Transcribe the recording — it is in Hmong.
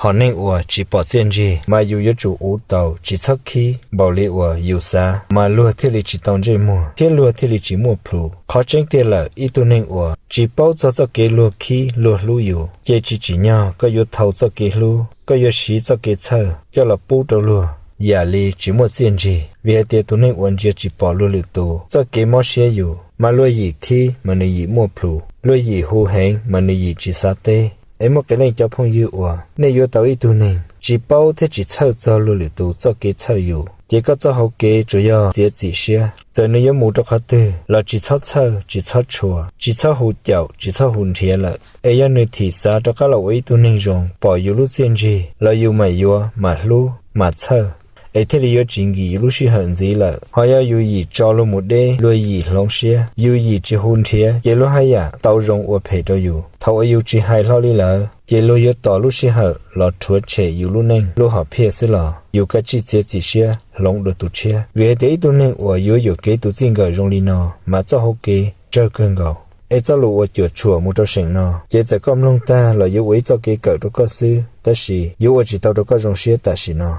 Hom neeg uas tsis pom txiaj ntsig mas yus yuav tsum uv taus, tsis txhob khib npaum li uas yus xav, mas luag thiaj li tsis tau ntsej muag thiab luag thiaj li tsis muaj plhus. Qhov tseeb tiag lawm, ib tug neeg uas tsis paub txog txoj kev luag khib luag hlub yus ces tsis tsim nyog koj yuav thau txoj kev hlub, koj yuav siv txoj kev txhawj coj los pub rau luag, yam li tsis muaj txiaj ntsig. Vim hais tias tus neeg uas ntsia tsis pom luag lwm tus txoj kev mob siab yus, mas luag yim khib mas nws yim muaj plhus, luag yim hu heev mas nws yim tsis xav teb. Es muaj qee leej cov phooj ywg uas nej yuav tau ib tug neeg tsis paub thiab tsis txhawj txog luag lwm tus txoj kev txhawj yus, ces koj txoj hau kev tsuas yog txiav txim siab. Txawm nws yuav mus rau qhov twg los tsis txhob txhawj, tsis txhob tshua, tsis txhob hu caum, tsis txhob hu nrhiav lawm. Es yog nws thim xav rov qab los ua ib tug neeg zoo, pom yus lub txiaj ntsig los yus mam yuav, mam hlub, mam txhawj, es thiaj li yuav tsis nkim yus lub sij hawm ntxiv lawm. Ho yog yus yim tso luag mus deb, luag yim hloov siab, yus yim tsis hu nrhiav, ces luag haj yam tau zoo ua phem rau yus. Thaum uas yus tsis hais hlo li lawm ces luag yuav tos lub sij hawm los rhuav tshem yus lub neej lub hom phiaj xwb los yus kav tsij txiav txim siab hloov dua tus tshiab. Vim hais tias ib tug neeg uas yuav yuam kev tus txij nkawm zoo li no mas txoj hau kev tsawg kawg nkaus. Es txoj lus uas cuam tshuam mus rau seem no ces txawm koj mloog tag los yuav ua ib txoj kev kawm rau koj xwb, tab sis yuav ua tsis tau rau koj zoo siab tam sim no.